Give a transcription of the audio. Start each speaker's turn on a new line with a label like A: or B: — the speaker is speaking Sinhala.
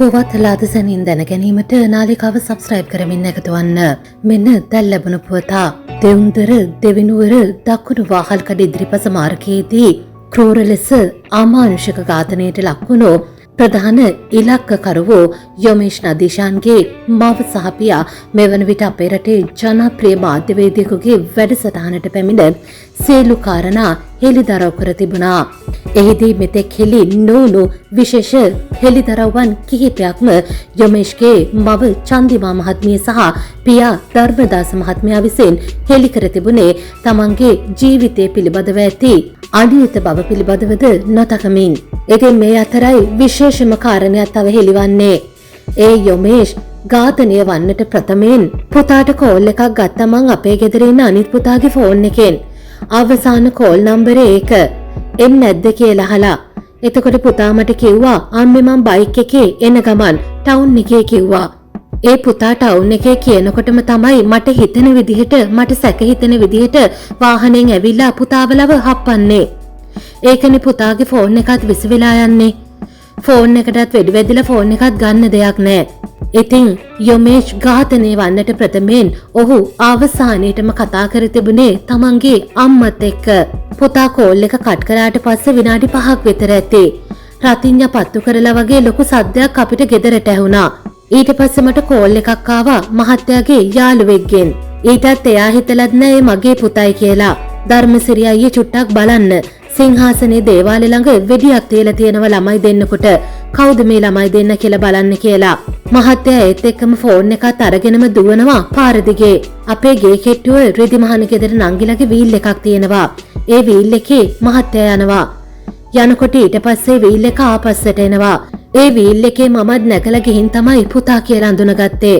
A: පුවත් ලාදසැනින් දැන ගැනීමට නාලිකාව සබස්ක්‍රයිබ් කරමින් එකතු වන්න. මෙන්න දැන් ලැබුණු පුවත. දෙවුන්දර දෙවිනුවර දකුණු වාහල්කඩ ඉදිරිපස මාර්ගයේදී ක්‍රූර ලෙස අමානුෂික ඝාතනයට ලක්වුණු ප්‍රධාන ඉලක්කකරුවෝ යොමේෂ් නදීෂාන්ගේ මව සහ පියා මෙවන විට අපේ රටේ ජනප්‍රිය මාධ්‍යවේදියෙකුගේ වැඩසටහනට පැමිණ සියලු කාරණා හෙළිදරව් කර තිබුණා. එහිදී මෙතෙක් හෙළි නොවුණු විශේෂ හෙළිදරව්වන් කිහිපයක්ම යොමේෂ්ගේ මව චන්දිමා මහත්මිය සහ පියා ධර්මදාස මහත්මයා විසින් හෙළි කර තිබුණේ තමන්ගේ ජීවිතය පිළිබඳව ඇති අනියත බව පිළිබඳවද නොතකමින්. ඉතින් මේ අතරයි විශේෂම කාරණයක් තව හෙළිවන්නේ. ඒ යොමේෂ් ඝාතනය වන්නට ප්‍රථමයෙන් පුතාට කෝල් එකක් ගත්තා මං අපේ ගෙදර ඉන්න අනිත් පුතාගේ ෆෝන් එකෙන්. අවසාන කෝල් නම්බරේ ඒක. එන්නේ නැද්ද කියලා අහලා. එතකොට පුතා මට කිව්වා අම්මේ මං බයික් එකේ එන ගමන් ටවුන් එකේ කිව්වා. ඒ පුතා ටවුන් එකේ කියනකොටම තමයි මට හිතෙන විදිහට, මට සැක හිතෙන විදිහට වාහනෙන් ඇවිල්ලා පුතාව ලව හප්පන්නේ. ඒකනේ පුතාගේ ෆෝන් එකත් විසි වෙලා යන්නේ. ෆෝන් එකටත් වෙඩි වැදිලා ෆෝන් එකත් ගන්න දෙයක් නෑ. ඉතින් යොමේෂ් ඝාතනය වන්නට ප්‍රථමයෙන් ඔහු අවසානයේටම කතා කර තිබුණේ තමන්ගේ අම්මත් එක්ක. පුතා කෝල් එක කට් කරාට පස්සේ විනාඩි 5ක් විතර ඇති. රතිඤ්ඤා පත්තු කරලා වගේ ලොකු සද්දයක් අපිට ගෙදරට ඇහුණා. ඊට පස්සේ මට කෝල් එකක් ආවා මහත්තයාගේ යාළුවෙක්ගෙන්. ඊටත් එයා හිතලත් නෑ ඒ මගේ පුතයි කියලා. ධර්මසිරි අයියේ චුට්ටක් බලන්න. සිංහාසනේ දේවාලේ ළඟ වෙඩියක් තියලා තියෙනවා ළමයි දෙන්නෙකුට. කවුද මේ ළමයි දෙන්න කියලා බලන්න කියලා. මහත්තයා ඒත් එක්කම ෆෝන් එකත් අරගෙනම දුවනවා පාර දිගේ. අපේ ගේ කෙට්ටුව රිදි මහන ගෙදර නංගිලගේ වීල් එකක් තියෙනවා. ඒ වීල් එකේ මහත්තයා යනවා. යනකොට ඊට පස්සේ වීල් එක ආපස්සට එනවා. ඒ වීල් එකේ මමත් නැගලා ගිහින් තමයි පුතා කියලා අඳුනගත්තේ.